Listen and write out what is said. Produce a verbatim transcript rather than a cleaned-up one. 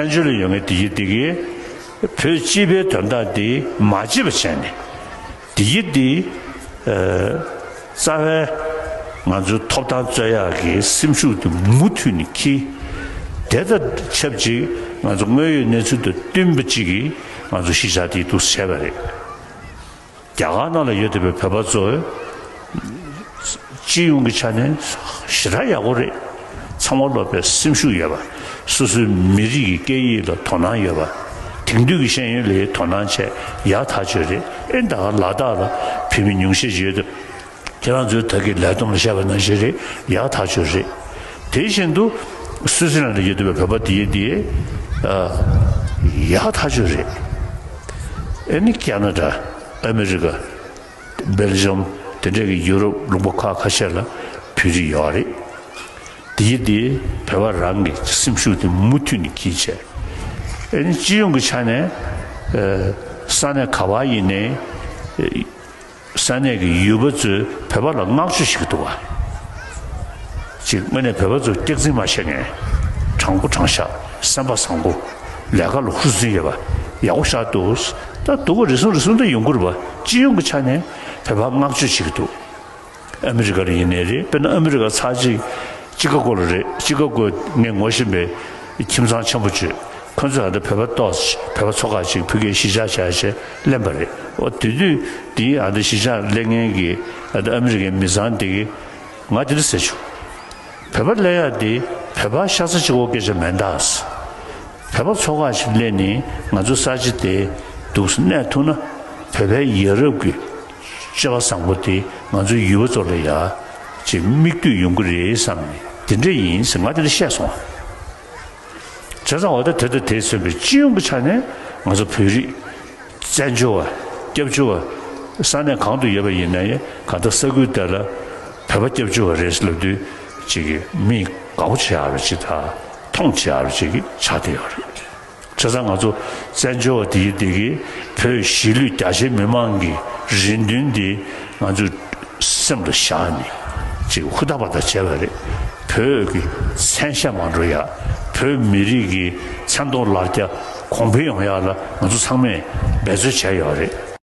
བཙན་བྱོལ་ལ་ཡོད་མཁན་དེ་ཡི་དེ་གིས་བོད་སྤྱི་པའི་དོན་དག་དེ་མ་བརྗེད་པ་བྱས་ནས། དེ་ཡི་དེ་རྩ་བའི་ང་ཚོའི་ཐོབ་ཐང་རྩོད་ཡག་གི་སེམས་ཤུགས་དེ་མུ་མཐུད་ནས་འཁྱེར། དེ་དང་ཆབས་ཅིག་ང་ཚོ་དངོས་ཡོད་གནས་ཚུལ་དང་བསྟུན་པ་ཅིག་གིས་ང་ཚོ་གཞིས་ཆགས་དེ་འདུག་སེ་བྱས་པ་རེད། རྒྱ་གར་ནང་ལ་ཡོད་བསྡད་པའི་བོད་པ་ཚོ་སྤྱི་ཡོངས་ཀྱི་ཆ་ནས་ཞེ་དྲག་ཡག་པོ་རེད། ཚང་མ་སློབ་པའི་སེམས་ཤུགས་ཡོད་པ། སོ་སོའི་མི་རིགས་ཀྱི་སྐད་ཡིག་ལ་དོ་སྣང་ཡོད་པ། དེང་དུས་ཀྱི་ཤེས་ཡོན་ལ་དོ་སྣང་བྱས་ཡག་ཐག་ཆོད་རེད། ཨེ་ད་ག་ལ་དྭགས་ལ་བོད་མི་ཉུང་ཤས་ཡོད་དུས། ཁྱེད་རང་ཚོའི་ད་གི་ལས་བསྡོམས་ལ་བཤད་པ་ནང་བཞིན་རེད། ཡག་ཐག་ཆོད་རེད། དེ་བཞིན་དུ་སུད་སི་ལན་ལ་ཡོད་བསྡད་པའི་བོད་པ་དེ་ཡི་དེ་ཡག་ཐག་ཆོད་རེད། ཨེ་ནི་ཁེ་ན་ཌ། ཨ་མི་རི་ཀ། སྦེལ་ཇམ། དེ་འདྲས་ཀྱི་ཡུ་རོབ་ལུང་པ་ཁག་ཁ་ཤས་ལ་བོད་རིགས་ཡོད་རེད། དེ་ཡི་དེ་བོད་པ་རང་གི་སེམས་ཤུགས་དེ་མུ་མཐུད་ནས་འཁྱེར་བྱས། ཨེ་ནི་སྤྱི་ཡོངས་ཀྱི་ཆ་ནས་ས་གནས་ག་པར་ཡིན་ནའི་ས་གནས་ཀྱི་ཡུལ་པ་ཚོས་བོད་པ་ལ་བསྔགས་བརྗོད་བྱེད་ཀྱི་འདུག་བ། ཅིག་དངོས་གནས་བོད་པ་ཚོ་སྐྱག་རྫུན་མ་བཤད་མཁན། དྲང་པོ་དྲང་བཞག་སེམས་པ་བཟང་པོ། ལས་ཀ་ལ་ཧུར་བརྩོན་ཡོད་པ། ཡག་པོ་ཤག་འདུག་ད་སྡུག་པ་རེ་ཟུང་རེ་ཟུང་ད་ཡོང་གི་རེད་པ། སྤྱི་ཡོངས་ཀྱི་ཆ་ནས་བོད་པ་བསྔགས་བརྗོད་བྱེད་ཀྱི་འདུག་ཨ་མི་རི་ཀ་ལ་ཡིན་ནའི་རེད། དཔེར་ན་ཨ་མི་རི་ཀ་ཚར་གཅིག་ཅི་ཀ་གོ་ལ་རེད། ཅི་ཀ་གོ་ངས་ངོ་ཤེས་པའི་ཁྱིམ་ཚང་ཆེན་པོ་ཅིག་ཁོ་ཚོས་ཨ་ད་བོད་པ་ཏོག་ཙམ་བོད་པ་ཚོ་ཁག་ཅིག་ཕ་གིར་གཞིས་ཆགས་བྱས་བྱས་ལེན་པ་རེད། འོ་དེ་དུས་དེའི་ཨ་ད་གཞིས་ཆགས་ལེན་མཁན་གྱི་ཨ་ད་ཨ་མི་རི་ཀའི་མི་ཚང་དེ་གིས་ང་དེ་འདྲ་ཟེར་བྱུང་། བོད་པ་ལེན་ཡག་དེ་བོད་པ་ཤ་ཚ་གཅིག་པོ་སྐད་ཆ་མིན་ད། བོད་པ་ཚོ་ཁག་ཅིག་ལེན་ནས་ང་ཚོ་ས་ཆ་དེ་འདུག་སེ་གནས་ཐུབ་ན་བོད་པའི་ཡ་རབས་ཀྱི་སྤྱོད་པ་བཟང་པོ་དེ་ང་ཚོའི་ཡུལ་པ་ཚོ་ལ་ཡ་ཅིག་མིག་ལྟོས་ཡོང་གི་རེད་བསམ་ནས་དེ་འདྲ་ཡིན་ཟེར་ང་དེ་འདྲ་བཤད་སོང་། བྱས་ཙང་འོ་ད་དེ་དང་དེས་མཚོན་པའི་སྤྱི་ཡོངས་ཀྱི་ཆ་ནས་ང་ཚོ་བོད་རིགས་བཙན་བྱོལ་བ་སྐྱབས་བཅོལ་བ་ས་གནས་གང་དུ་ཡོད་པ་ཡིན་ན་ཡང་གང་ལྟར་ས་ཁུལ་དེ་ལ་བོད་པ་སྐྱབས་བཅོལ་བ་རེད་ཟེར་ལབ་དུས་ཅིག་གི་མིས་དགའ་པོ་བྱེད་ཡག་རེད་ཅིག་དང་མཐོང་བྱེད་ཡག་རེད་ཅིག་གི་ཆགས་བསྡད་ཡོད་རེད། བྱས་ཙང་ང་ཚོ་བཙན་བྱོལ་བ་དེ་ཡི་དེ་གིས་བོད་གཞིས་ལུས་རྒྱ་ཆེའི་མི་མང་གི་རེ་འདུན་དེ་ང་ཚོས་སེམས་ལ་བཞག་ནས་ཅིག་ཧུར་ཐག་པ་ཐག་བྱས་པ་རེད། བོད་ཀྱི་མཚན་ཤས་མ་འགྲོ་ཡག་བོད་མི་རིགས་ཀྱི་མཚན་ཐོག་ལ་རྒྱ་གོང་འཕེལ་ཡོང་ཡག་ལ་ང་ཚོ་ཚང་མས་འབད་རྩོལ་བྱས་ཡོད་རེད།